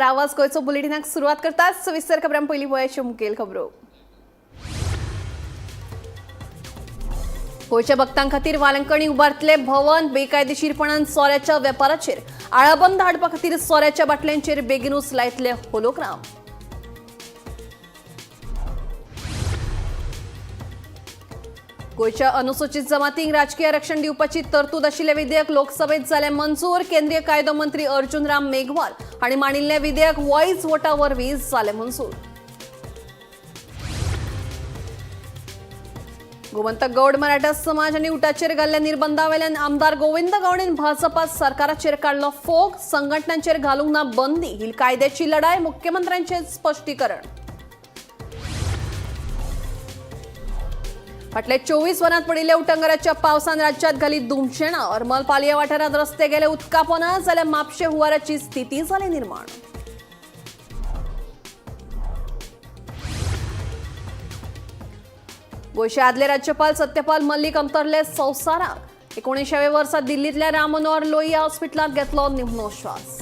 आवाज गोंयचो बुलेटिनाक सुरवात करतात. सविस्तर खबरां पयलीं पळयाच्यो मुखेल खबरो. गोंयच्या भक्तां खातीर वालंकणी उबारतले भवन. बेकायदेशीरपणान सोऱ्याच्या वेपाराचेर आळाबंद हाडपा खातीर सोऱ्याच्या बाटल्यांचेर बेगीनूच लायतले होलोग्राम. गोंयच्या अनुसूचित जमातींक राजकीय आरक्षण दिवपाची तरतूद आशिल्लें विधेयक लोकसभेत जालें मंजूर. केंद्रीय कायदो मंत्री अर्जुन राम मेघवाल हांणी मांडिल्लें विधेयक वॉयस वोटा वरवीं जालें मंजूर. गोमंतक गौड मराठा समाज आनी उटाचेर घाल्ल्या निर्बंधावेल्यान आमदार गोविंद गावडेन भाजपा सरकाराचेर काडलो फोग. संघटनांचेर घालूंक ना बंदी, ही कायद्याची लढाय, मुख्यमंत्र्यांचें स्पश्टीकरण. फाटल्या 24 वरांत पडिल्ल्या उटंगराच्या पावसान राज्यात घाली धुमशेणां. हरमल पालया वाठारांत रस्ते गेले उदका पोना, जाल्यार म्हापशें हुंवाराची स्थिती जाली निर्माण. गोंयचे आदले राज्यपाल सत्यपाल मल्लीक अंतरले संवसाराक. 19व्या वर्सा दिल्लींतल्या राम मनोहर लोहिया हॉस्पिटलांत घेतलो निमणो श्वास.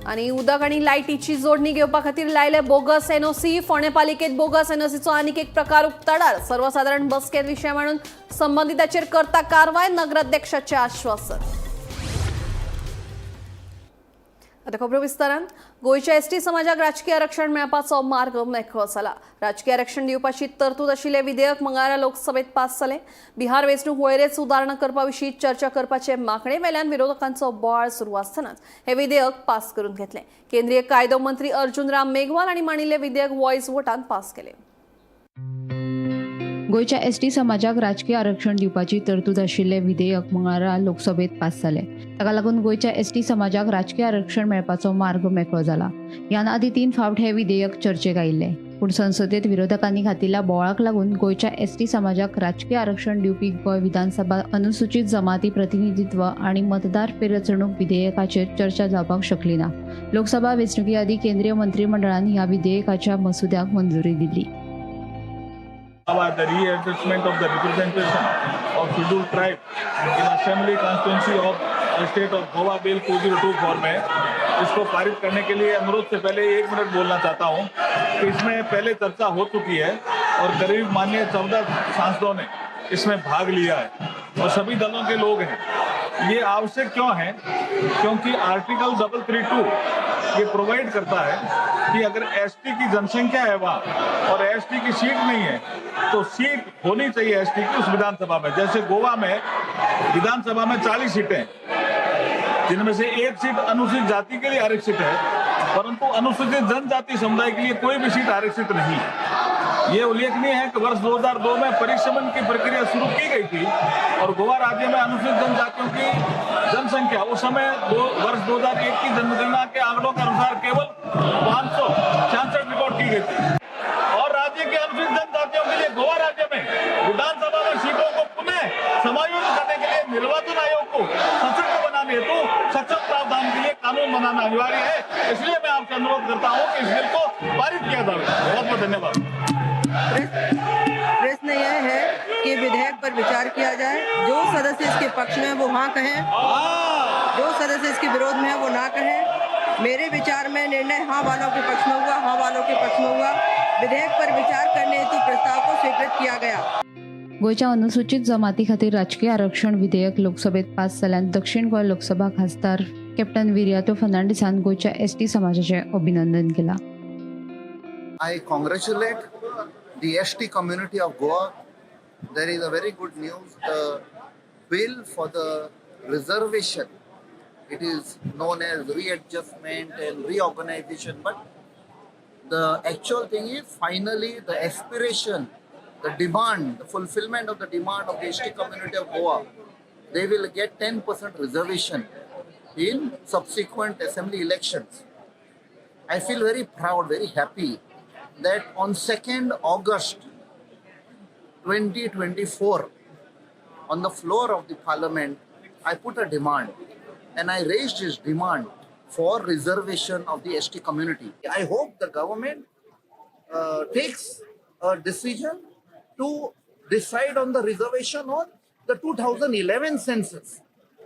आनी उदक आनी लायटीची जोडणी घेवपा खातीर लायले बोगस एनओसी. फोंडें पालिकेत बोगस एनओसीचो आनीक एक प्रकार उक्ताडार. सर्वसाधारण बसकेत विशय मांडून संबंधिताचेर करता कारवाय, नगराध्यक्षाचें आश्वासन. आता खबरो विस्तारान. गोंयच्या एसटी समाजाक राजकीय आरक्षण मेळपाचो मार्ग मेकळो जाला. राजकीय आरक्षण दिवपाची तरतूद आशिल्लें विधेयक मंगळारा लोकसभेत पास जालें. बिहार वेंचणूक वळेरेंत सुदारणा करपा विशीं चर्चा करपाचे मागणे वेल्यान विरोधकांचो बोवाळ सुरू आसतनाच हें विधेयक पास करून घेतलें. केंद्रीय कायदो मंत्री अर्जुन राम मेघवाल हांणी मांडिल्लें विधेयक वॉयस वोटान पास केलें. गोंयच्या एसटी समाजाक राजकीय आरक्षण दिवपाची तरतूद आशिल्लें विधेयक मंगळारा लोकसभेत पास जालें. ताका लागून गोंयच्या एसटी समाजाक राजकीय आरक्षण मेळपाचो मार्ग मेकळो जाला. ह्यान आदीं 3 फावट हें विधेयक चर्चेक आयिल्लें, पूण संसदेत विरोधकांनी घातिल्ल्या बोवाळाक लागून गोंयच्या एसटी समाजाक राजकीय आरक्षण दिवपी गोंय विधानसभा अनुसूचित जमाती प्रतिनिधित्व आनी मतदार फेररचणूक विधेयकाचेर चर्चा जावपाक शकली ना. लोकसभा वेंचणुके आदीं केंद्रीय मंत्रिमंडळान ह्या विधेयकाच्या मसुद्याक मंजुरी दिल्ली. The readjustment of the representation of scheduled tribe in assembly constituency of the state of Goa Bill 2024 में इसको पारित करने के लिए अनुरोध से पहले 1 मिनट बोलना चाहता हूं कि इसमें पहले चर्चा हो चुकी है और करीब माननीय 14 सांसदों ने इसमें भाग लिया है और सभी दलों के लोग हैं. ये आवश्यक क्यों है? क्योंकि आर्टिकल 332 ये प्रोवाइड करता है कि अगर एसटी की जनसंख्या है वहाँ और एसटी की सीट नहीं है तो सीट होनी चाहिए एसटी की उस विधानसभा में. जैसे गोवा में विधानसभा में 40 सीटें, जिनमें से 1 सीट अनुसूचित जाति के लिए आरक्षित है, परंतु अनुसूचित जनजाति समुदाय के लिए कोई भी सीट आरक्षित नहीं है. ये उल्लेखनीय है कि वर्ष 2002 में परिसीमन की प्रक्रिया शुरू की गई थी और गोवा राज्य में अनुसूचित जनजातियों की जनसंख्या उस समय वर्ष 2001 की जनगणना के आंकड़ों के अनुसार केवल 566 रिकॉर्ड की गई थी और राज्य के अनुसूचित जनजातियों के लिए गोवा राज्य में विधानसभा में सीटों को पुनः समायोजित करने के लिए निर्वाचन आयोग को सशक्त बनाने हेतु सक्षम प्रावधान के लिए कानून बनाना अनिवार्य है. इसलिए मैं आपसे अनुरोध करता हूं कि इस बिल को पारित किया जाए. बहुत बहुत धन्यवाद. प्रश्न यह है कि विधेयक पर विचार किया जाए. जो सदस्य इसके पक्ष में है वो हाँ कहें, जो सदस्य इसके विरोध में है वो ना कहें. मेरे विचार में निर्णय हाँ वालों के पक्ष में हुआ, हाँ वालों के पक्ष में हुआ. विधेयक पर विचार करने हेतु प्रस्ताव को स्वीकृत किया गया. गोंयच्या अनुसूचित जमाती खातीर राजकीय आरक्षण विधेयक लोकसभेत पास जाल्यान दक्षिण गोंय लोकसभा खासदार कॅप्टन विरियातो फर्नांडीसान गोंयच्या एसटी समाजाचें अभिनंदन केलां. I congratulate the ST community of Goa. There is a very good news. The bill for the reservation, it is known as readjustment and reorganization, but the actual thing is finally the aspiration, the demand, the fulfillment of the demand of the ST community of Goa. They will get 10% reservation in subsequent assembly elections. I feel very proud, very happy that on 2nd August 2024, on the floor of the parliament, I put a demand and I raised this demand for reservation of the ST community. I hope the government takes a decision to decide on the reservation on the 2011 census.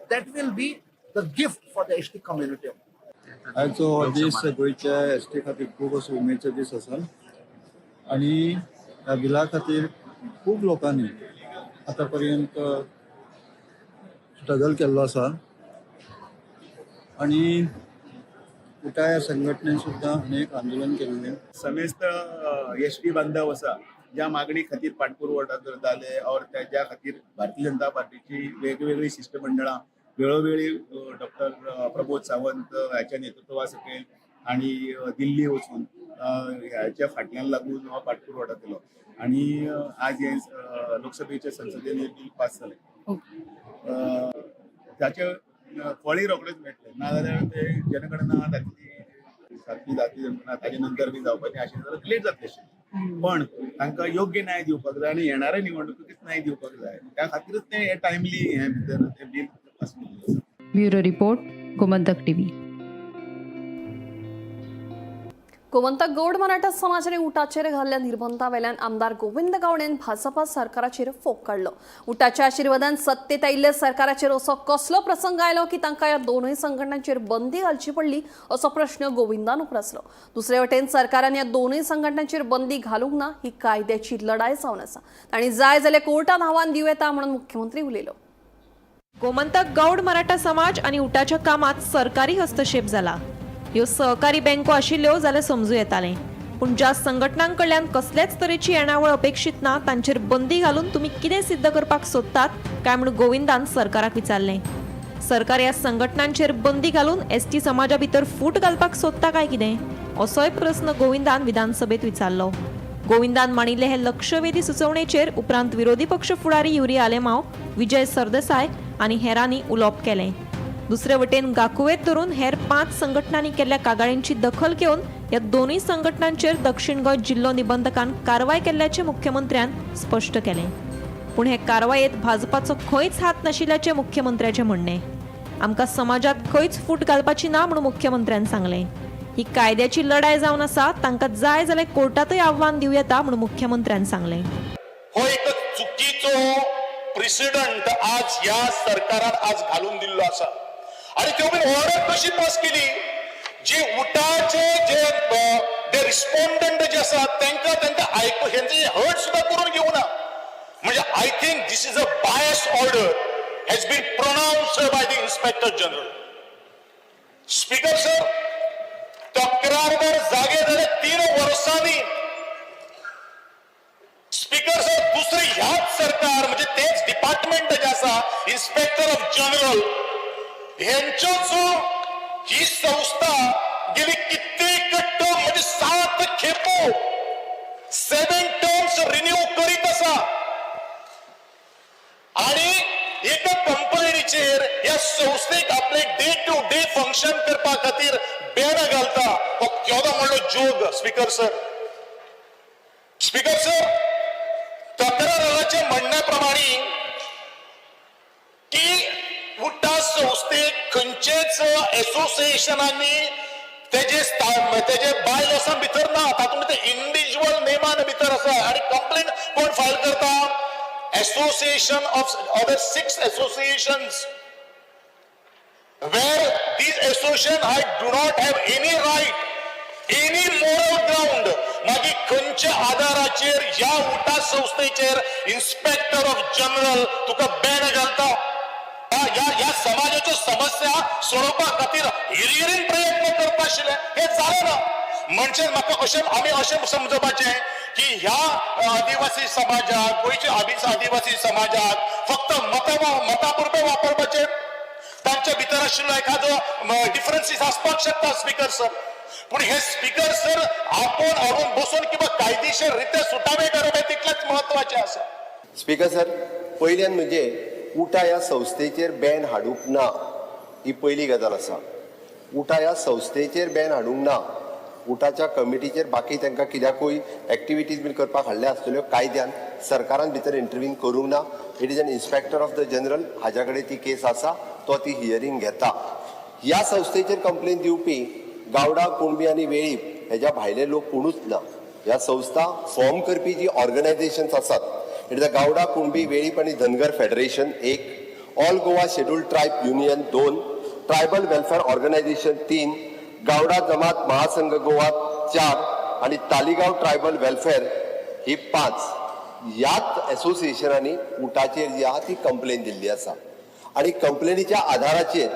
That will be the gift for the ST community. आयचो हो दीस गोंयच्या S T खातीर खूब असो उमेदीचो दीस आसा आनी ह्या बिला खातीर खूब लोकांनी आतां पर्यंत स्ट्रगल केल्लो आसा आनी उटा ह्या संघटनेन सुद्दां अनेक आंदोलन केल्लें. समेस्त एस टी बांधव आसा ज्या मागणी खातीर पाठपुरवठा करताले और ज्या खातीर भारतीय जनता पार्टीची वेगवेगळी शिष्टमंडळां वेळोवेळी डॉक्टर प्रबोध सावंत ह्याच्या नेतृत्वा सकयल आणि दिल्ली वचून ह्याच्या फाटल्यान लागून हो पाठपुरवठा केलो आणि आज हे लोकसभेच्या संसदेन हे बिल पास जालें. ताचे फळय रोखडेच मेळटलें, नाजाल्यार ते जनगणना जातली, सारकी जातली जनगणना, ताजे नंतर बी जावपाचें आशिल्लें जाल्यार लेट जातलें आशिल्लें. पण तांकां योग्य न्याय दिवपाक जाय आनी येणाऱ्या निवडणुकीत न्याय दिवपाक जाय, त्या खातीरच ते हे टायमली हे भितर ते बील पास केल्लें आसा. Bureau report, Gomantak TV. Gomantak Gaud Maratha समाजाने उटाचेर घाल्ल्या निर्बंधा वेल्यान आमदार गोविंद गावडेन भाजपा सरकाराचेर फोग काडलो. उटाच्या आशिर्वादान सत्तेत आयिल्ल्या सरकाराचेर असो कसलो प्रसंग आयलो की तांकां ह्या दोनूय संघटनांचेर बंदी घालची पडली असो प्रश्न गोविंदान उप्रासलो. दुसरे वटेन सरकारान ह्या दोनूय संघटनांचेर बंदी घालूंक ना ही कायद्याची लढाय जावन आसा. तांणी जाय जाल्यार कोर्टान आव्हान दिवं येता म्हणून मुख्यमंत्री उलयलो. गोमंतक गौड मराठा समाज आनी उटाच्या कामात सरकारी हस्तक्षेप जाला. ह्यो सहकारी बँको आशिल्ल्यो जाल्यार समजू येतालें, पूण ज्या संघटनां कडल्यान कसलेच तरेची येणावळ अपेक्षीत ना तांचेर बंदी घालून तुमी कितें सिद्ध करपाक सोदतात काय म्हूण गोविंदान सरकाराक विचारलें. सरकार ह्या संघटनांचेर बंदी घालून एस टी समाजा भितर फूट घालपाक सोदता काय कितें असोय प्रस्न गोविंदान विधानसभेत विचारलो. गोविंदान मांडिल्ले हे लक्षवेधी सुचोवणेचेर उपरांत विरोधी पक्ष फुडारी युरी आलेमाव, विजय सरदेसाय आनी हेरांनी उलोवप केलें. दुसरे वटेन गाकुवेत धरून हेर 5 संघटनांनी केल्ल्या कागाळींची दखल घेवन ह्या दोनूय संघटनांचेर दक्षिण गोंय जिल्लो निबंधकान कारवाय केल्ल्याचें मुख्यमंत्र्यान स्पश्ट केलें. पूण हे कारवायेत भाजपाचो खंयच हात नाशिल्ल्याचें मुख्यमंत्र्याचें म्हणणें. आमकां समाजात खंयच फूट घालपाची ना म्हूण मुख्यमंत्र्यान सांगलें. ही कायद्याची लढाय जावन आसा, तांकां जाय जाल्यार कोर्टांतय आव्हान दिवं येता म्हूण मुख्यमंत्र्यान सांगलें. हो एक चुकीचो प्रेसिडंट आज ह्या सरकारान आज घालून दिल्लो आसा आनी त्यो बीन ऑर्डर कशी पास केली जी उटाचे जे रिस्पॉन्डंट जे आसा तांकां तांकां आयकू हेंचे हर्ट सुद्दां करून घेवना. म्हणजे I think this is a bias order has been pronounced by the inspector general. Speaker sir, तक्रारदार जागे जाले 3 वर्सांनी. स्पीकर सर, दुसरे ह्याच सरकार म्हणजे तेच डिपार्टमेंट जे आसा इन्स्पेक्टर ऑफ जनरल हेंच्योच ही संस्था गेली कित्येक टर्म म्हणजे 7 खेपो 7 टर्म्स रिन्यू करीत आसा आणि एका कंप्लेनीचेर ह्या संस्थेक आपले डे टू डे फंक्शन करपा खातीर बॅन घालता. हो केदो व्हडलो जोग स्पीकर सर. स्पीकर सर, तक्राराच्या म्हणण्या प्रमाणे की उटा संस्थेक खंयचेच एसोसिएशनांनी तेजे तेजे बायल आसा भितर ना, तातूंत ते इंडिव्हिज्युअल नेमान भितर आसा. आनी कंप्लेन कोण फायल करता? Association of other 6 associations where these association I do not have any right, any moral ground. मागीर खंयच्या आधाराचेर ह्या उटा संस्थेचेर इन्स्पेक्टर ऑफ जनरल तुका बॅन घालता? ह्या ह्या समाजाच्यो समस्या सोडोवपा खातीर हिरहिरीन प्रयत्न करता आशिल्ले, हे जालें ना. म्हणजे म्हाका अशें आमी अशें समजपाचें की ह्या आदिवासी समाजाक, गोंयच्या आदिवासी समाजाक फक्त मतां पुरतें वापरपाचें? तांच्या भितर आशिल्लो एखादो डिफरन्सीस आसपाक शकता स्पीकर सर, पूण हे स्पीकर सर आपोवन हाडून बसून किंवा कायदेशीर रित्या सुटावे करप हें तितलेंच म्हत्वाचें आसा. स्पीकर सर, पयल्यान म्हणजे उटा ह्या संस्थेचेर बॅन हाडूंक ना ही पयली गजाल आसा. उटा ह्या संस्थेचेर बॅन हाडूंक ना. उटाच्या कमिटीचेर बाकी तांकां कित्याकूय एक्टिविटीज बीन करपाक हाडल्या आसतल्यो, कायद्यान सरकारान भितर इंटरवीन करूंक ना. It is an inspector of the general हाज्या कडेन ती केस आसा, तो ती हियरींग घेता. ह्या संस्थेचेर कंप्लेन दिवपी गावडा, कुणबी आनी वेळीप हेज्या भायले लोक कोणूच ना. ह्या संस्था फॉर्म करपी जी ऑर्गनायझेशन्स आसात It is a Gawda, Kunbi, Velip आनी धनगर फेडरेशन एक, All Goa Scheduled Tribe Union दोन, ट्रायबल वेलफेअर ऑर्गनायझेशन तीन, गावडा जमात महासंघ गोवा चार आनी तालिगांव ट्रायबल वेलफेअर ही पांच. ह्याच एसोसिएशनांनी उटाचेर जी आहा ती कंप्लेन दिल्ली आसा आनी कंप्लेनीच्या आधाराचेर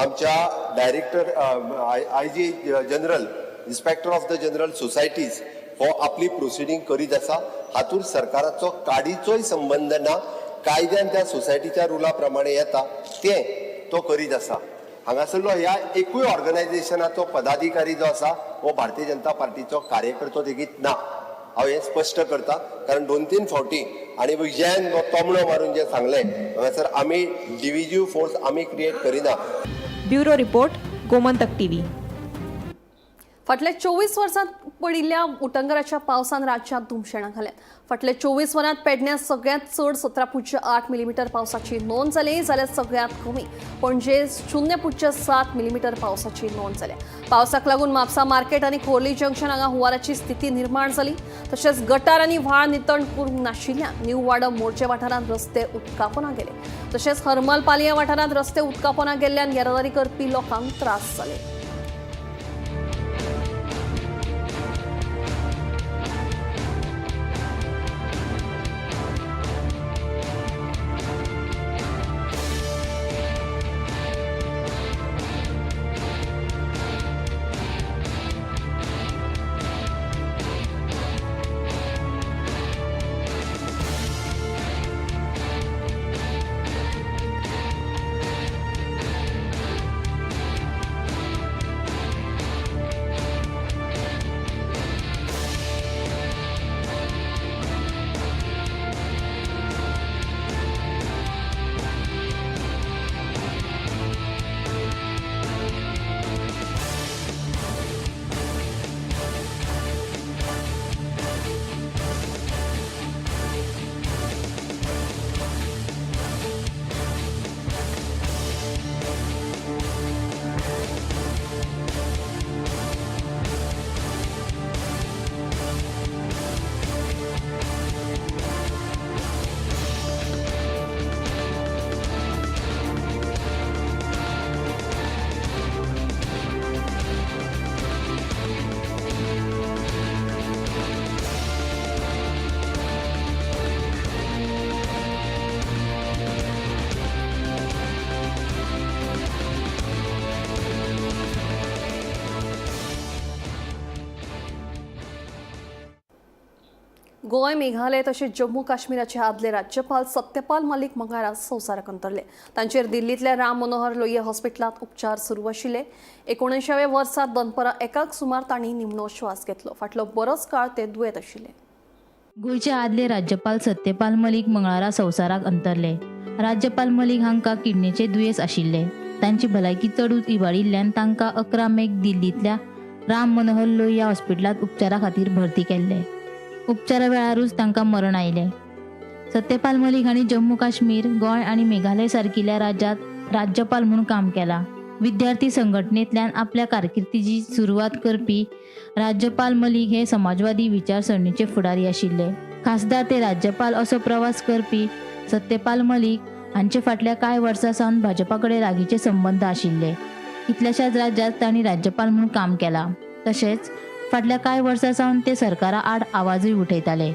आमच्या Director IG General, Inspector of the General Societies हो आपली प्रोसिडींग करीत आसा. हातूंत सरकाराचो काडीचोय संबंद ना. कायद्यान त्या सोसायटीच्या रुला प्रमाणे येता तें तो करीत आसा. हांगासरलो ह्या एकूय ऑर्गनायझेशनाचो पदाधिकारी जो आसा हो भारतीय जनता पार्टीचो कार्यकर्तो लेगीत ना. हांव हें स्पश्ट करता, कारण दोन तीन फावटी आनी विजयान तोमणो मारून जें सांगलें, हांगासर आमी डिविजीव फोर्स आमी क्रिएट करिना. Bureau report, Gomantak TV. फाटल्या 24 वर्सांत पडिल्ल्या उटंगराच्या पावसान राज्यांत धुमशेणां घाल्यात. फाटल्या 24 वरांत पेडण्यां सगळ्यांत चड 17.8 मिलीमीटर पावसाची नोंद जाली, जाल्यार सगळ्यांत कमी पणजे 0.7 मिलीमीटर पावसाची नोंद जाल्या. पावसाक लागून म्हापसा मार्केट आनी खोर्ली जंक्शन हांगा हुंवाराची स्थिती निर्माण जाली. तशेंच गटार आनी व्हाळ नितळ करूंक नाशिल्ल्यान न्यू वाडम मोर्चे वाठारांत रस्ते उदकापोना गेले. तशेंच हरमल पालया वाठारांत रस्ते उदकापोना गेल्ल्यान येरादारी करपी लोकांक त्रास जाले. गोंय, मेघालय तशेंच जम्मू काश्मीराचे आदले राज्यपाल सत्यपाल मलिक मंगळारा संवसाराक अंतरले. तांचेर दिल्लींतल्या राम मनोहर लोहिया हॉस्पिटलांत उपचार सुरू आशिल्ले. 19व्या वर्सा दनपरां एकाक सुमार तांणी निमणो श्वास घेतलो. फाटलो बरोच काळ ते दुयेंत आशिल्ले. गोंयचे आदले राज्यपाल सत्यपाल मलिक मंगळारा संवसाराक अंतरले. राज्यपाल मलिक हांकां किडनीचे दुयेंस आशिल्ले. तांची भलायकी चडूच इबाडिल्ल्यान तांकां 11 मेक दिल्लींतल्या राम मनोहर लोहिया हॉस्पिटलांत उपचारा खातीर भरती केल्ले. उपचारा वेळारूच तांकां मरण आयलें. सत्यपाल मलिक हांणी जम्मू काश्मीर, गोंय आनी मेघालय सारकिल्ल्या राज्यांत राज्यपाल म्हूण काम केलां. विद्यार्थी संघटनेंतल्यान आपल्या कारकिर्दीची सुरवात करपी राज्यपाल मलिक हे समाजवादी विचारसरणीचे फुडारी आशिल्ले. खासदार ते राज्यपाल असो प्रवास करपी सत्यपाल मलिक हांचे फाटल्या कांय वर्सां सावन भाजपा कडेन लागींचे संबंद आशिल्ले. कितल्याशाच राज्यांत तांणी राज्यपाल म्हूण काम केलां. तशेंच फाटल्या कांय वर्सां सावन ते सरकारा आड आवाजूय उठयताले.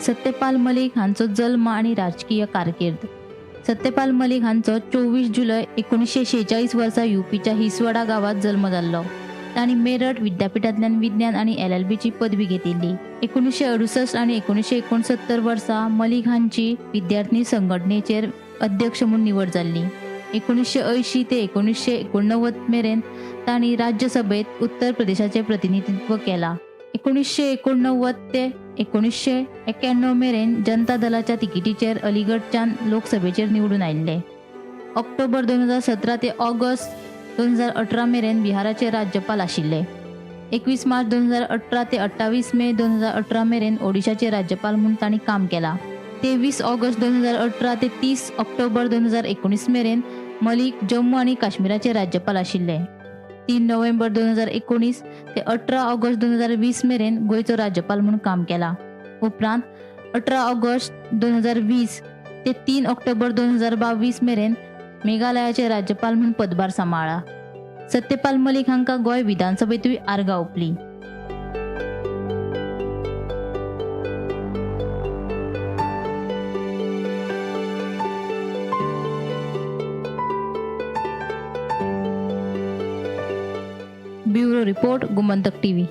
सत्यपाल मलिक हांचो जल्म आनी राजकीय कारकीर्द. सत्यपाल मलिक हांचो 24 जुलय 1946 वर्सा युपीच्या हिसवाडा गांवांत जल्म जाल्लो. तांणी मेरठ विद्यापिठांतल्यान विज्ञान आनी LLBची पदवी घेतिल्ली. 1968 आनी 1969 वर्सा मलिक हांची विद्यार्थी संघटनेचेर अध्यक्ष म्हूण निवड जाल्ली. 1980 ते 1989 मेरेन तांणी राज्यसभेत उत्तर प्रदेशाचें प्रतिनिधित्व केलां. 1989 ते 1991 मेरेन जनता दलाच्या तिकेटीचेर अलीगढच्यान लोकसभेचेर निवडून आयिल्ले. ऑक्टोबर 2017 ते ऑगस्ट 2018 मेरेन बिहाराचे राज्यपाल आशिल्ले. 21 मार्च 2018 ते 28 मे 2018 मेरेन ओडिशाचे राज्यपाल म्हूण तांणी काम केलां. 23 ऑगस्ट 2018 ते 30 ऑक्टोबर 2019 मेरेन मलिक जम्मू आनी काश्मीराचे राज्यपाल आशिल्ले. 3 नोव्हेंबर 2019 ते 18 ऑगस्ट 2020 मेरेन गोंयचो राज्यपाल म्हूण काम केलां. उपरांत 18 ऑगस्ट 2020 ते 3 ऑक्टोबर 2022 मेरेन मेघालयाचे राज्यपाल म्हूण पदभार सांबाळ्ळा. सत्यपाल मलिक हांकां गोंय विधानसभेंतूय आर्गां ओंपली. Bureau report, Gomantak TV.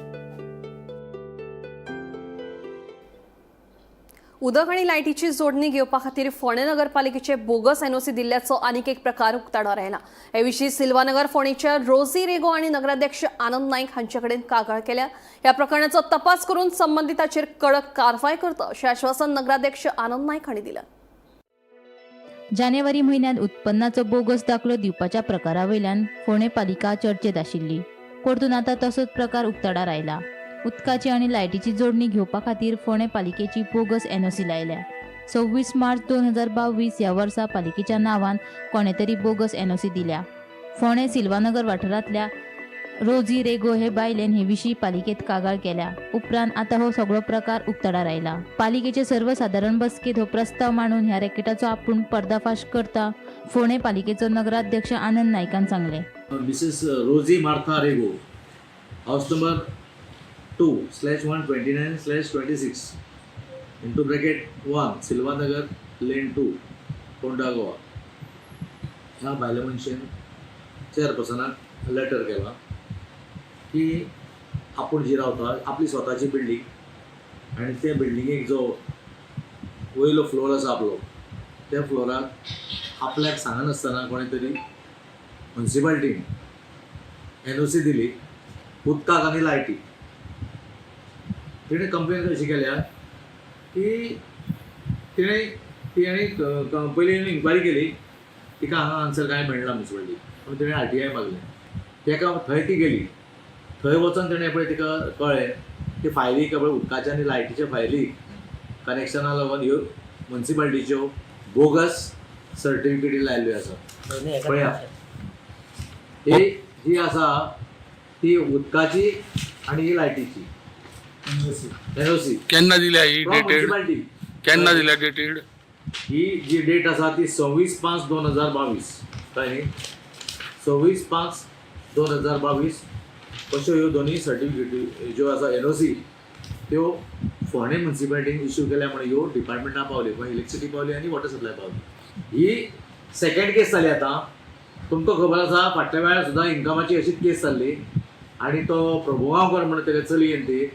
उदक आनी लायटीची जोडणी घेवपा खातीर फोंडें नगरपालिकेचे बोगस एनओसी दिल्ल्याचो आनीक एक प्रकार उक्ताडार आयला. हे विशीं सिल्वानगर फोंडेच्या रोझी रेगो आनी नगराध्यक्ष आनंद नायक हांचे कडेन कागाळ केल्या. ह्या प्रकरणाचो तपास करून संबंदिताचेर कडक कारवाय करता अशें आश्वासन नगराध्यक्ष आनंद नायक हांणी दिलां. जानेवारी म्हयन्यांत उत्पन्नाचो बोगस दाखलो दिवपाच्या प्रकारा वयल्यान फोंडें पालिका चर्चेत आशिल्ली. परतून आतां तसोच प्रकार उक्ताडार आयला. उदकाची आनी लायटीची जोडणी घेवपा खातीर फोंडें पालिकेची बोगस एनओसी लायल्या. 26 मार्च 2022 ह्या वर्सा पालिकेच्या नांवान कोणे तरी बोगस एनओसी दिल्या. फोंडें सिल्वानगर वाठारांतल्या रोझी रेगो हे बायलेन हे विशीं पालिकेत कागाळ केल्या. उपरांत आतां हो सगळो प्रकार उक्ताडार आयला. पालिकेचे सर्वसाधारण बसकेत हो प्रस्ताव मांडून ह्या रॅकेटाचो आपूण पर्दाफाश करता फोंडें पालिकेचो नगराध्यक्ष आनंद नायकान सांगलें. Mrs Rosie Martha Rego, house number 2/129/26 into bracket 1, Silvanagar lane 2, Ponda, Goa. ह्या बायले मनशेन चेअरपर्सनाक लेटर केलां की आपूण जी रावता आपली स्वताची बिल्डींग आनी त्या बिल्डिंगेक जो वयलो फ्लोर आसा आपलो त्या फ्लोराक आपल्याक सांगनासतना कोणें तरी म्युन्सिपाल्टीन एनओसी दिली उदकाक आनी लायटीक. तिणें कंप्लेन अशी केल्या की तिणें ती आनी पयलीं इन्क्वायरी केली, तिका हांगा आन्सर कांय मेळना म्युन्सिपाल्टी, पूण तिणें आरटीआय मागलें. तेका थंय ती गेली, थंय वचोन तिणें पळय तिका कळ्ळें की फायलीक पळय उदकाच्या आनी लायटीच्या फायलीक कनेक्शना लागून ह्यो म्युन्सिपाल्टीच्यो बोगस सर्टिफिकेटी लायिल्ल्यो आसा. पळया ही जी आसा ती उदकाची आनी ही लायटीची एनओसी केन्ना दिल्या ही डेटेड? केन्ना दिल्या डेटेड? ही जी डेट आसा ती 26/5/2022, कळ्ळें न्ही? 26/5/2022 अश्यो ह्यो दोनूय सर्टिफिकेटी ज्यो आसा एनओसी त्यो फोंडें म्युन्सिपाल्टीन इश्यू केल्या म्हण ह्यो डिपार्टमेंटां पावल्यो, खंय इलेक्ट्रिसिटी पावली आनी वॉटर सप्लाय पावली. ही सेकंड केस जाली. आतां तुमकां खबर आसा फाटल्या वेळार सुद्दां इन्कमाची अशीच केस जाल्ली आनी तो प्रभुगांवकर म्हणून तेका चलयेन ती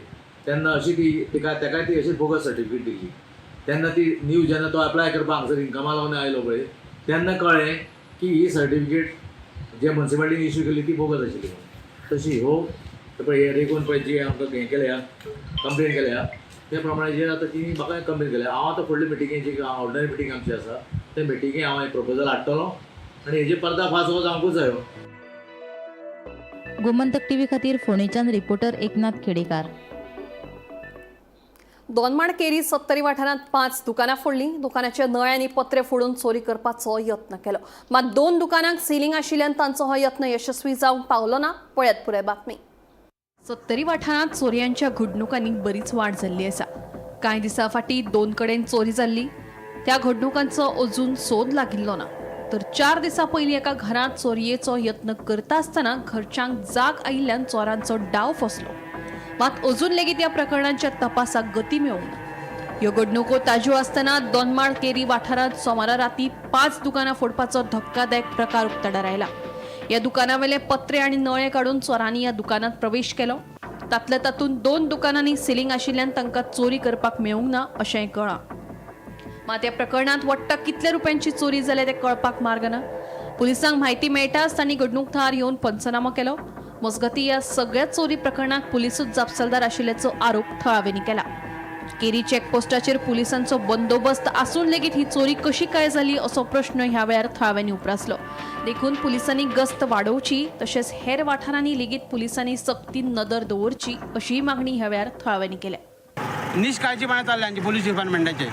तेन्ना अशी ती तिका तेकाय ती अशीच बोगस सर्टिफिकेट दिल्ली. तेन्ना ती न्यू जेन्ना तो एप्लाय करपाक हांगसर इन्कमा लागून आयलो पळय तेन्ना कळ्ळें की ही सर्टिफिकेट जे म्युन्सिपाल्टीन इश्यू केल्ली ती बोगस आशिल्ली म्हणून. तशी हो पळय हे रेगून पळय जी आमकां हें केल्या कंप्लेन केल्या ते प्रमाणे जे आतां तिणी म्हाका कंप्लेन केल्या. हांव आतां फुडले मिटिंगेची ऑर्डिनरी मिटींग आमची आसा ते मिटिंगे हांव हें प्रपोजल हाडटलो आनी हेजे पर्दाफाश हो जावंकूच जायो. गोमंतक टीव्ही खातीर फोंडेच्यान रिपोर्टर एकनाथ खेडेकार. दोनमाड केरी सत्तरी वाठारांत 5 दुकानां फोडलीं. दुकानाचे नळे आनी पत्रे फोडून चोरी करपाचो यत्न केलो, मात 2 दुकानांक सिलिंग आशिल्ल्यान तांचो हो यत्न यशस्वी जावंक पावलो ना. पळयात पुराय बातमी. सत्तरी वाठारांत चोरयांच्या घडणुकांनी बरीच वाड जाल्ली आसा. कांय दिसां फाटीं 2 कडेन चोरी जाल्ली, त्या घडणुकांचो अजून सोद लागिल्लो ना. तर 4 दिसां पयलीं एका घरांत चोरयेचो यत्न करता आसतना घरच्यांक जाग आयिल्ल्यान चोरांचो डाव फसलो. मात अजून लेगीत ह्या प्रकरणांच्या तपासाक गती मेळूंक ना. ह्यो घडणुको ताज्यो आसतना दोनमाड केरी वाठारांत सोमारा राती 5 दुकानां फोडपाचो धक्कादायक प्रकार उक्ताडार आयला. ह्या दुकानावेले पत्रे आनी नळे काडून चोरांनी ह्या दुकानांत प्रवेश केलो. तातल्या तातूंत 2 दुकानांनी सिलिंग आशिल्ल्यान तांकां चोरी करपाक मेळूंक ना अशेंय कळ्ळां. मात ह्या प्रकरणांत वट्ट कितले रुपयांची चोरी जाल्या तें कळपाक मार्ग ना. पुलिसांक म्हायती मेळटाच तांणी घडणूक थळार येवन पंचनामो केलो. मजगतीं ह्या सगळ्या चोरी प्रकरणाक पुलिसूच जापसालदार आशिल्ल्याचो आरोप थळाव्यांनी केला. केरी चेकपोस्टाचेर पुलिसांचो बंदोबस्त आसून लेगीत ही चोरी कशी काय जाली असो प्रश्न ह्या वेळार थळाव्यांनी उप्रासलो. देखून पुलिसांनी गस्त वाडोवची तशेंच हेर वाठारांनी लेगीत पुलिसांनी सक्तीन नदर दवरची अशीय मागणी ह्या वेळार थळाव्यांनी केल्या. निष्काळजीपणा चालले आमचे पोलीस डिपार्टमेंटाचे.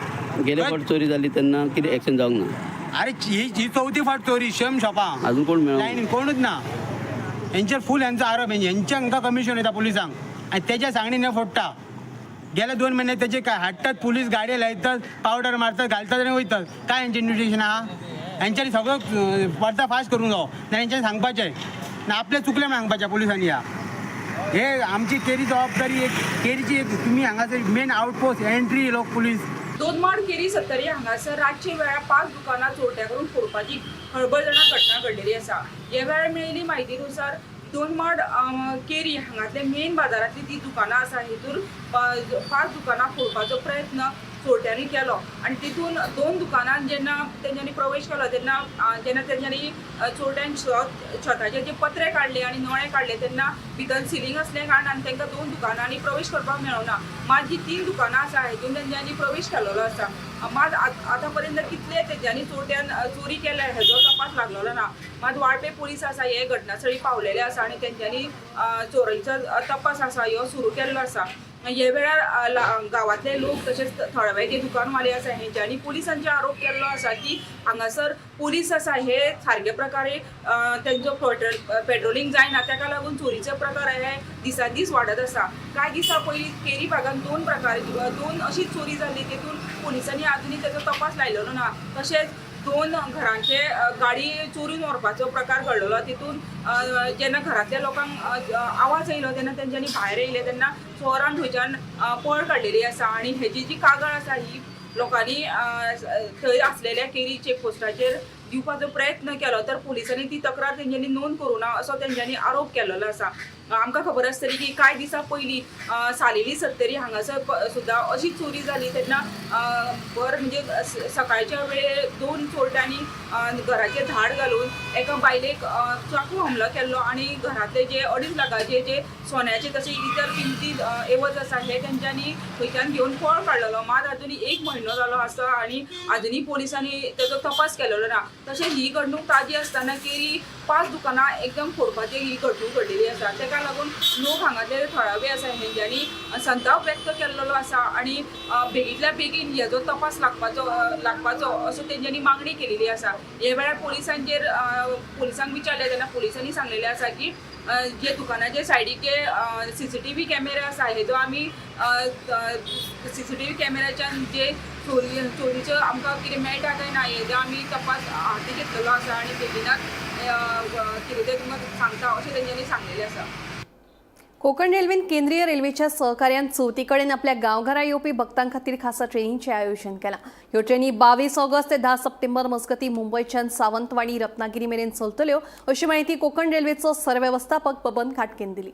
गेले फावट चोरी जाली तेन्ना कितें एक्शन जावंक ना? अरे ही चवथी फावट चोरी सेम शॉपां, अजून कोण मेळोंक लायनीन कोणूच ना. हेंचेर फूल हेंचो आरोप, हेंचे हांकां कमिशन वयता पुलिसांक आनी तेच्या सांगणीन हे फोडटा. गेले 2 म्हयने तेजे काय हाडटात, पुलीस गाडये लायतात, पावडर मारतात, घालतात आनी वयतात. काय हेंचें इन्वेस्टिगेशन आहा? हेंच्यांनी सगळो पर्दाफाश करूंक जावो ना. हेंच्यांनी सांगपाचें ना, आपलें चुकलें म्हण सांगपाचें पुलिसांनी. ह्या हे आमची केरी जबाबदारी एक केरीची एक तुमी हांगासर मेन आउटपोस्ट एंट्री लोक पुलीस. दोनमाड केरी सत्तरी हांगासर रातचे वेळार पांच दुकानां चोरट्या कडून फोडपाची खळबळजनक घटना घडलेली आसा. ह्या वेळार मेळिल्ली म्हायतीनुसार दोनमाड केरी हांगातले मेन बाजारांतली ती दुकानां आसा, हितूर पांच दुकानां फोडपाचो प्रयत्न चोरट्यांनी केलो आनी तितून दोन दुकानां जेन्ना तेंच्यांनी प्रवेश केलो तेन्ना जेन्ना तेंच्यांनी चोरट्यान छताचे जे पत्रे काडले आनी नळे काडले तेन्ना भितर सिलींग आसल्या कारणान तांकां दोन दुकानांनी प्रवेश करपाक मेळना. मात जी तीन दुकानां आसा हेतून तेंच्यांनी प्रवेश केलेलो आसा. मात आतां पर्यंत कितले तेंच्यांनी चोरट्यान चोरी केल्या हेजो तपास लागलेलो ना. मात वाळपे पुलीस आसा हे घटनास्थळी पावलेले आसा आनी तेंच्यांनी चोरीचो तपास आसा ह्यो सुरू केल्लो आसा. हे वेळार गांवांतले लोक तशेंच थळावे जे दुकानवाले आसा हेंच्यांनी पुलिसांचेर आरोप केल्लो आसा की हांगासर पुलीस आसा हे सारके प्रकारे तेंचो पेट्रोलिंग जायना, ताका लागून चोरीचे प्रकार हे दिसान दीस वाडत आसा. कांय दिसां पयलीं केरी भागान दोन प्रकार दोन अशी चोरी जाल्ली, तेतून पुलिसांनी आजुनूय तेजो तपास लायलेलो ना. तशेंच दोन घरांचे गाडी चोरून व्हरपाचो प्रकार घडलेलो. तितून जेन्ना घरांतल्या लोकांक आवाज येयलो तेन्ना तेंच्यांनी भायर येयले तेन्ना चोरान थंयच्यान पळ काडलेली आसा. आनी हेजी जी कागाळ आसा ही लोकांनी थंय आसलेल्या केरी चेकपोस्टाचेर दिवपाचो प्रयत्न केलो तर पुलिसांनी ती तक्रार तेंच्यांनी नोंद करूं ना असो तेंच्यांनी आरोप केल्लो आसा. आमकां खबर आसतली की कांय दिसां पयलीं सालेली सत्तरी हांगासर सुद्दां अशी चोरी जाली तेन्ना भर म्हणजे सकाळच्या वेळेर दोन चोरट्यांनी घराचेर धाड घालून एका बायलेक चाकू हमलो केल्लो आनी घरांतले जे 2.5 लाखाचे जे सोन्याचे तशें इतर किमती एवज आसा हे तेंच्यांनी थंयच्यान घेवन पळ काडलेलो. मात आजुनी एक म्हयनो जालो आसा आनी आजुनी पोलिसांनी तेजो तपास केलेलो ना. तशेंच ही घडणूक ताजी आसतना केरी पांच दुकानां एकदम फोडपाची ही घडणूक घडलेली आसा. ताका लागून लोक हांगाचे थळावे आसा हेंच्यांनी संताप व्यक्त केल्लो आसा आनी बेगींतल्या बेगीन हेजो तपास लागपाचो असो तेंच्यांनी मागणी केलेली आसा. हे वेळार पुलिसांक विचारलें तेन्ना पुलिसांनी सांगलेलें आसा की जे दुकानाचे सायडीक जे सीसीटीव्ही कॅमेरे आसा हेजो आमी सीसीटीव्ही कॅमेऱ्याच्यान जे चोरीचो आमकां कितें मेळटा काय ना हेजो आमी तपास हाती घेतलेलो आसा आनी बेगिनात कितें तें तुमकां सांगता अशें तेंच्यांनी सांगलेलें आसा. कोकण रेल्वेन केंद्रीय रेल्वेच्या सहकार्यान चवथी कडेन आपल्या गांवघरा येवपी भक्तां खातीर खासा ट्रेनींचें आयोजन केलां. ह्यो ट्रेनी 22 ऑगस्ट ते 10 सप्टेंबर मजगतीं मुंबयच्यान सावंतवाडी, रत्नागिरी मेरेन चलतल्यो अशी माहिती कोकण रेल्वेचो सरवेवस्थापक बबन खाटकेन दिली.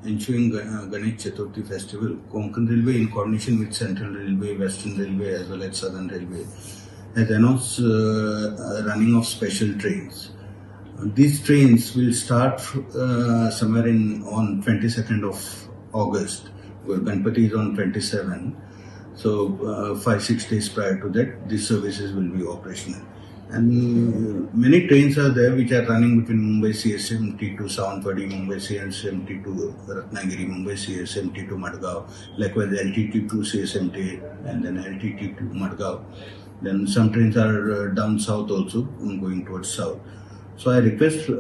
Ensuing Ganesh Chaturthi festival, Konkan Railway, in coordination with Central Railway, Western Railway, as well as Southern Railway, has announced running of special trains. These trains will start somewhere in on 22nd of August, where Ganpati is on 27. So 5-6 days prior to that, these services will be operational. And many trains are there which are running between Mumbai CSMT to Sawantwadi, Mumbai CSMT to Ratnagiri, Mumbai CSMT to Madgaon, likewise LTT to CSMT and then LTT to Madgaon. Then some trains are down south also, going towards south. So I request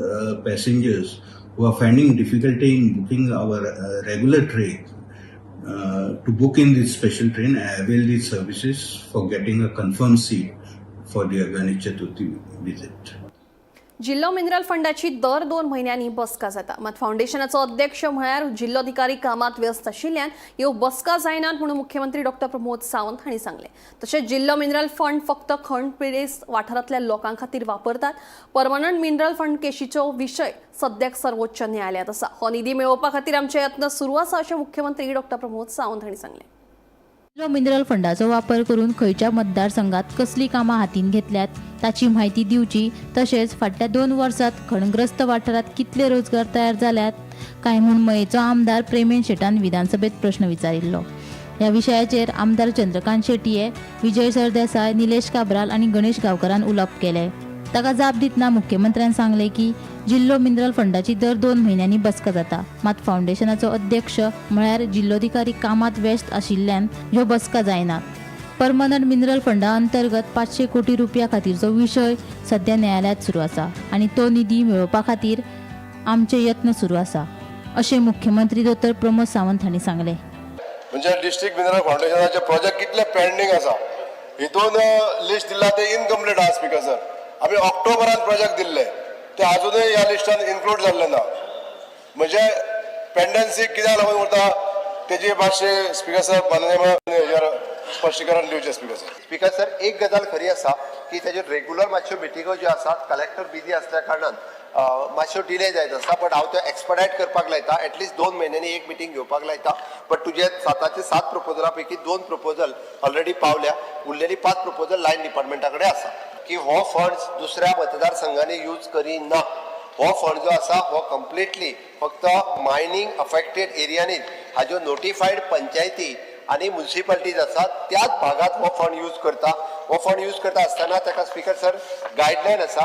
passengers who are finding difficulty in booking our regular train to book in this special train and avail these services for getting a confirmed seat for their Ganesh Chaturthi visit. जिल्हो mineral फंडाची दर 2 म्हयन्यांनी बसका जाता. मात फावंडेशनाचो अध्यक्ष म्हळ्यार जिल्लोधिकारी कामात व्यस्त आशिल्ल्यान ह्यो बसका जायनात म्हणून मुख्यमंत्री डॉक्टर प्रमोद सावंत हांणी सांगलें. तशेंच जिल्हो मिनरल फंड फक्त खण पिडेस्त वाठारांतल्या लोकां खातीर वापरतात. परमनंट मिनरल फंड केशीचो विशय सद्याक सर्वोच्च न्यायालयात आसा. हो निधी मेळोवपा खातीर आमचे यत्न सुरू आसा अशें मुख्यमंत्री डॉक्टर प्रमोद सावंत हांणी सांगलें. जिल्लो मिनरल फंडाचो वापर करून खंयच्या मतदारसंघात कसलीं कामां हातीन घेतल्यात ताची म्हायती दिवची, तशेंच फाटल्या 2 वर्सात खणग्रस्त वाठारात कितले रोजगार तयार जाल्यात काय म्हूण मयेचो आमदार प्रेमेन शेटान विधानसभेत प्रश्न विचारिल्लो. ह्या विशयाचेर आमदार चंद्रकांत शेटये, विजय सरदेसाय, निलेश काब्राल आनी गणेश गांवकारान उलोवप केलें. ताका जाप दितना मुख्यमंत्र्यान सांगलें की जिल्लो मिनरल फंडाची दर 2 म्हयन्यांनी बसका जाता. मात फावंडेशनाचो अध्यक्ष म्हळ्यार जिल्लोधिकारी कामात व्यस्त आशिल्ल्यान ह्यो बसका जायनात. परमनंट मिनरल फंडा अंतर्गत 500 कोटी रुपया खातीरचो विशय सध्या न्यायालयात सुरू आसा आनी तो निधी मेळोवपा खातीर आमचे यत्न सुरू आसा अशें मुख्यमंत्री दोतोर प्रमोद सावंत हांणी सांगलें. म्हणजे डिस्ट्रिक्ट मिनरल फावंडेशनाचे प्रोजेक्ट कितले पेंडींग आसा हितून लिस्ट दिल्ला ते इनकम्प्लीट आहा स्पीकर सर. आमी ऑक्टोबरान प्रोजेक्ट दिल्ले ते आजुनूय ह्या लिस्टान इन्क्लूड जाल्ले ना. म्हणजे पेंडन्सी कित्याक लागून उरता तेजी मातशें स्पीकर सर माननीय हेजेर स्पश्टीकरण दिवचें स्पीकर सर. स्पीकर सर, एक गजाल खरी आसा की तेजेर रेगुलर मातश्यो मिटिंगो ज्यो आसात कलेक्टर बिजी आसल्या कारणान मातश्यो डिले जायत आसता, बट हांव त्यो एक्सपडायट करपाक लायता. एटलिस्ट 2 म्हयन्यांनी एक मिटींग घेवपाक लायता. बट तुजे 7 7 प्रपोजला पैकी 2 प्रपोजल ऑलरेडी पावल्या, उरलेली 5 प्रपोजल लायन डिपार्टमेंटा कडेन आसा की हो फंड्स दुसऱ्या मतदारसंघांनी यूज करिना. हो फंड जो आसा हो कंप्लिटली फक्त मायनींग अफेक्टेड एरियांनी हाज्यो नोटिफायड पंचायती आनी म्युनिसिपालिटीज आसात त्याच भागात हो फंड यूज करता. हो फंड यूज करता आसतना ताका स्पीकर सर गायडलायन आसा,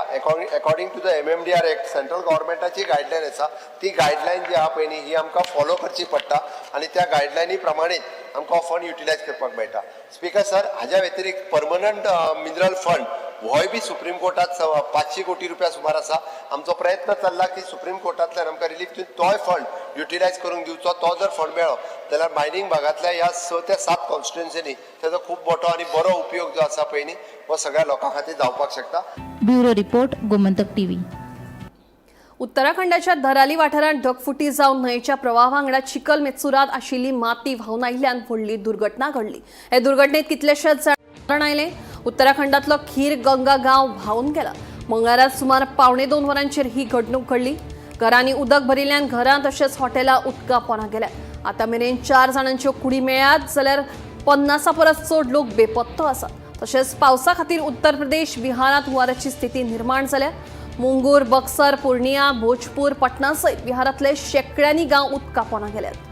according to the MMDR act central गव्हर्मेंटाची guideline आसा. ती गायडलायन जी आहा पळय न्ही ही आमकां फॉलो करची पडटा आनी त्या गायडलायनी प्रमाणेच आमकां हो फंड युटिलायज करपाक मेळटा. स्पीकर सर, हाज्या व्यतिरिक्त परमनंट मिनरल फंड होय बी सुप्रीम कोर्टात 500 कोटी रुपया सुमार आसा. आमचो प्रयत्न चल्ला की सुप्रीम कोर्टांतल्यान आमकां रिलीफ दिवन तोय फंड युटिलायज करूंक दिवचो. तो जर फंड मेळ्ळो जाल्यार मायनींग भागांतल्या ह्या 6 ते 7 कॉन्स्टिट्युएन्सीनी तेजो खूब मोठो आनी बरो उपयोग जो आसा पळय न्ही हो सगळ्या लोकां खातीर जावपाक शकता. Bureau report, Gomantak TV. उत्तराखंडाच्या Dharali वाठारांत ढगफुटी जावन न्हंयेच्या प्रवाहा वांगडा चिखल मेत्सुरात आशिल्ली माती व्हांवन आयिल्ल्यान व्हडली दुर्घटना घडली. हे दुर्घटनेत कितलेशेच जाण आयले. उत्तराखंडातलो खीर गंगा गांव व्हांवन गेला. मंगळारा सुमार 1:45 वरांचेर ही घडणूक घडली. घरांनी उदक भरिल्ल्यान घरां तशेंच हॉटेलां उदका पोंदा गेल्या. आतां मेरेन 4 जाणांच्यो कुडी मेळ्ळ्यात जाल्यार 50 परस चड लोक बेपत्तो आसात. तशेंच पावसा खातीर उत्तर प्रदेश बिहारांत हुंवाराची स्थिती निर्माण जाल्या. मुंगूर, बक्सर, पूर्णिया, भोजपूर, पटना सयत बिहारांतले शेंकड्यांनी गांव उदका पोंदा गेल्यात.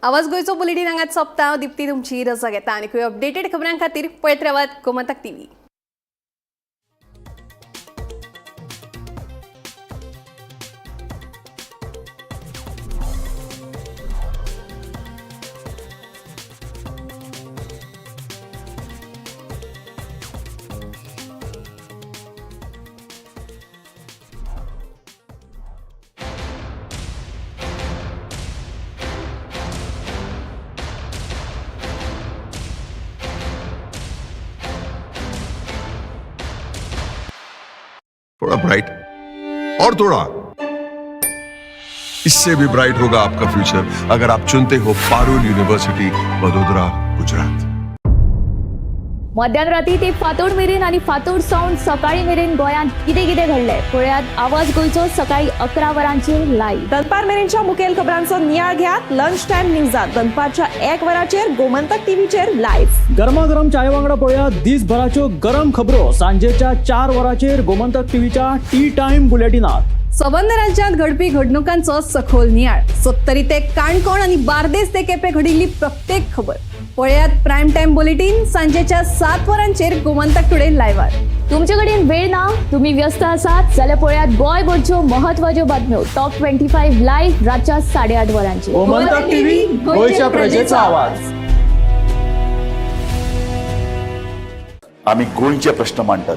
आवाज गोंयचो बुलेटीन हांगाच सोंपता. दीप्ती तुमची रजा घेता आनी अपडेटेड खबरां खातीर पळयत रावात गोमंतक टीव्ही. थोड़ा ब्राइट और थोड़ा इससे भी ब्राइट होगा आपका फ्यूचर अगर आप चुनते हो पारुल यूनिवर्सिटी, वडोदरा, गुजरात. मध्यान राती ते फांतोड मेरेन आनी फांतोड सावन सकाळी मेरेन गोंयांत कितें कितें घडलें पळयात आवाज गोंयचो सकाळी 11 वरांचेर लायव्ह. दनपार मेरेनच्या मुखेल खबरांचो नियाळ घेयात लंच टायम न्यूजात दनपारच्या 1 वराचेर गोमंतक टीव्हीचेर लायव्ह. गरमागरम चाय वांगडा पळयात दिसभराच्यो गरम खबरो सांजेच्या 4 वरांचेर गोमंतक टीव्हीच्या टी टायम बुलेटिनात. सबंद राज्यांत घडपी घडणुकांचो सखोल नियाळ. सत्तरी ते काणकोण आनी बार्देस ते केपें घडिल्ली प्रत्येक खबर पळयात प्रायम टायम बुलेटीन सांजेच्या 7 वरांचेर गोमंतक टुडे लायव्हार. तुमचे कडेन वेळ ना, तुम्ही व्यस्त आसात जाल्यार पळयात गोंयभरच्यो महत्वाच्यो बातम्यो टॉप 25 लायव्ह रातच्या 8:30 वरांचेर. गोमंतक टीव्ही, गोंयच्या प्रजेचा आवाज. आमी गोंयचे प्रश्न मांडटात.